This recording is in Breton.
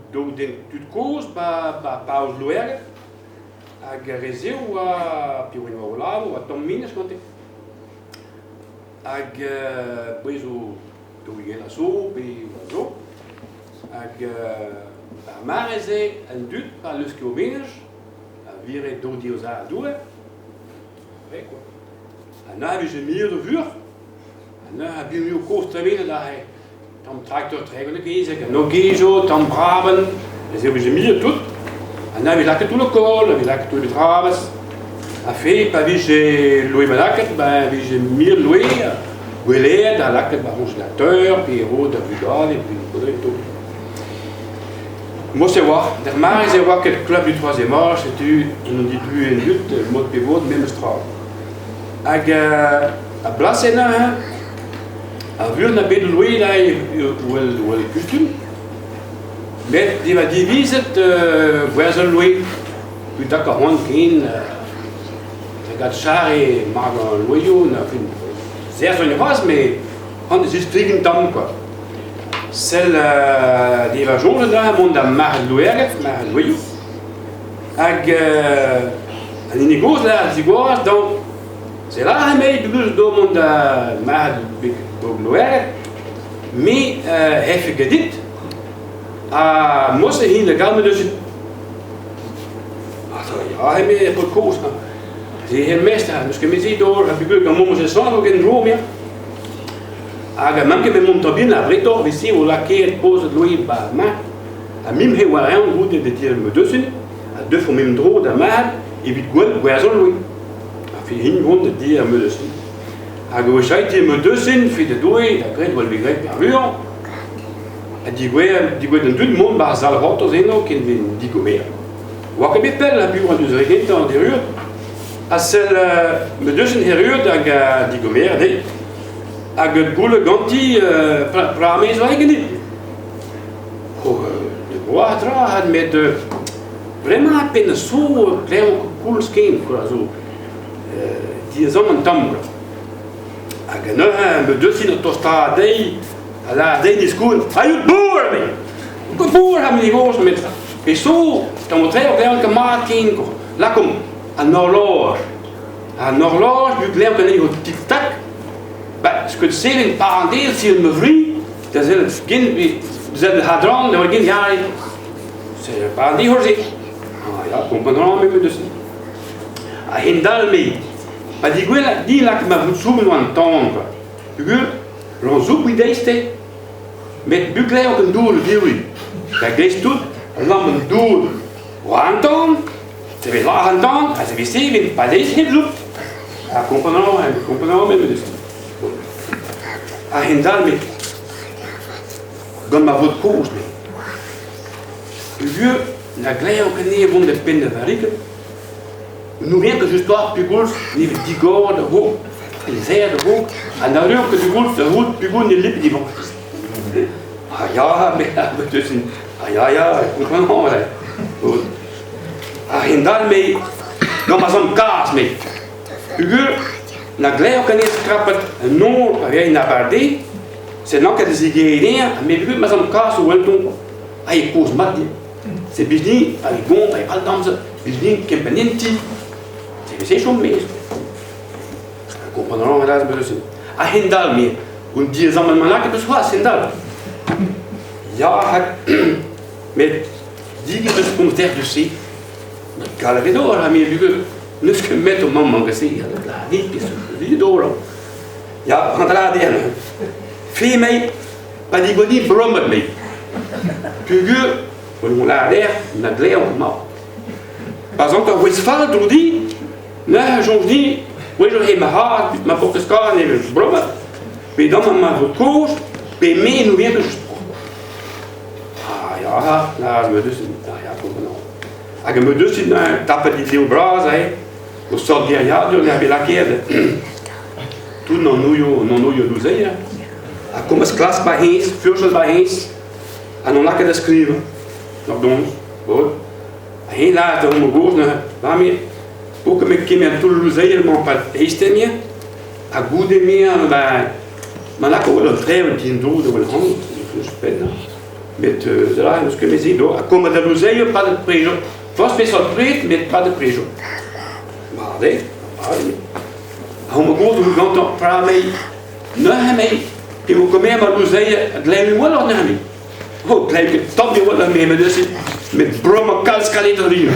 Daou den tud kozh 'ba 'ba Paoz Louerged hag ar re-se oa piv oa o labour oa tamm minus gante. Hag bouez zo 40 a zo pe a zo. Hag ar mare-se an dud pa leuske o menaj a vire daou diouzh doue kwa. Ha neuze e vije miret o vuoc'h ha neuze a biniou kozh tremenet aze. Tamm traktor 30 a gezeg, an ogejo, tamm braven, ez eo vije miret tout. Ha neuze e vez lakaet tout lokal, e vez lakaet tout betravez. Ha fe, pa vije loe lakaet, ben e vije miret loe, gweleet ha lakaet ba congélateur, pe roet da vugale, pe tout. Mosse oa, d'ar mare-se oa ket Club du Troisième Âge, setu en on dit en dud, mod pe vod, memes tra. Hag a blasenn neuze, Ar vuan a bet louedañ well kustum, met e va divizet gwerzhañ loued. Kuitaat a c'hoant ken da gad charre magañ loueioù na fin serzh on c'hoazh met c'hoant da zispleg un tamm kwa. Sell deva soñjet neuze mont da marc'had Louerged, marc'had loueioù. Hag an hini gozh là a zigoras dañ Se lâr emañ pegoulz do mont da marc'had Bro-Glouered, me hefe ket dit, ha mosse hin da gaout neuze. Ah, ya, eme paotr kozh. Se he mestr, n'eus ket met se d'ober, ha peogwir gant momz e soñj ken dro mea. Hag a manke bet mont bin ar bretoc'h vese o lakaet pozet loe ba ma. Ha mim he war eñ goude da dir me deusin, a deufomp mem dro da marc'had evit gwell gwerzhañ loe. Ha fi hin vont da di ar meudeusin. Hag o esaiti meudeusin, fi da Doue, da graet oa bet graet peurvuiañ. Ha digouezhet digouezhet an dud mont 'ba ar sal c'hortoz eno ken vez digomer. Oa ket bet pell ha buan deus re gentañ an erruet. Ha sell meudeusin erruet hag digomer dezhi. Hag goullet ganti pra maez oa ganit. Oh, ne oa tra met Bremañ a-benn zo klev koulz ken kwa zo diaezomp an tamm kwa. Hag neuze me deusin o tostaat dezhi ha lâret dezhi ne skoen Aiout bour me! Bour ha me gozh met pe so tamm o trev glevan ket mat ken kwa. Lakaomp an horloj. An horloj bu glev ket anezhi o tik-tak. Ba skeud seven par an deiz sil ma vri da sellet gen sellet hadran ne oa gen ya C'est pas dic'hourzi. Ah ya, kompren a ran me deus. A-hend-all me, pa digouel di lak ma vout soubenn war an tan kwa. Peogwir ran zoub e deiz-te. Met buklev an dour virui. Da greiz-tout, lamm an dour war an tan, se vez war an tan, ha se vez seven pa deiz hep zoub. Ha kompren a ran, kompren a ran me deus. A-hend-all me, gant ma vod kozh me. Peogwir na glev ket anezhe vont da benn da varrikenn, n'ouien ket just oar pegoulz ne vez digor da raok, pe serr da raok, ha n'arriv ket pegoulz da c'hoût pegoulz ne lip divañ. Ah ya, mais ah ya, ya, comprends, ouais. A-hend-all, me, gant ma zamm kazh, me. Peogwir na glev ket anezhe skrapat un nor pa vez en abardaez, se n'an ket da zigeriñ, met peogwir ma zamm kazh o welton. Ah, e kozh mat din. C'est bizni, pa vez gont, pa vez damzer, bizni kempenn ti. C'est se chom maez. Kompren a ran hélas meus A-hend-all, me, un diaezamant bennak eus c'hoazh, hend-all. Ya, met digor eus komz dec'h deus se. Gallet eo d'ober, ha me bugel, n'eus ket met o mamm hag se, ha dit, peseurt d'ober. Ya, rentrer dezhañ. Fe mei, Pa digoni brommet me. Peogwir on lâr na glev mat. Pa zant ur wezh fall dro di, neuze soñj din, gwech eo ma c'har, ma paotr skorn evel brommet, pe dam ma vo kozh, pe me n'ouien ket just. Ah ya, lâr me deus, ah ya, komprenant. Hag me deus tapet liseoù bras aze, o sort geriadur n'eo bet lakaet tout an nouioù, an nouioù louzeier. Ha komz klask ba hennezh, furchal ba hennezh, ha n'on lakaet da skrivañ. Ur gomz, bod. Ha hen lâret a ran gozh neuze, va me, o ket me kemer toull louzeier-mañ pad eizhtemier, ha goude me ba ma lako wel an trev din-dro da wel c'hant, penn. Met da n'eus ket mezit do. Ha komz da louzeier pad ar prejo. Forzh peseurt pred, met pad ar prejo. Mat eo, mat eo. Ha ma gozh out gantañ, pra mei. Neuze mei, e vo komer ma louzeier a glev walc'h neuze mei. Oh, glev ket tamm e walc'h me, met neuze, met bremañ kalz kaletoc'h din.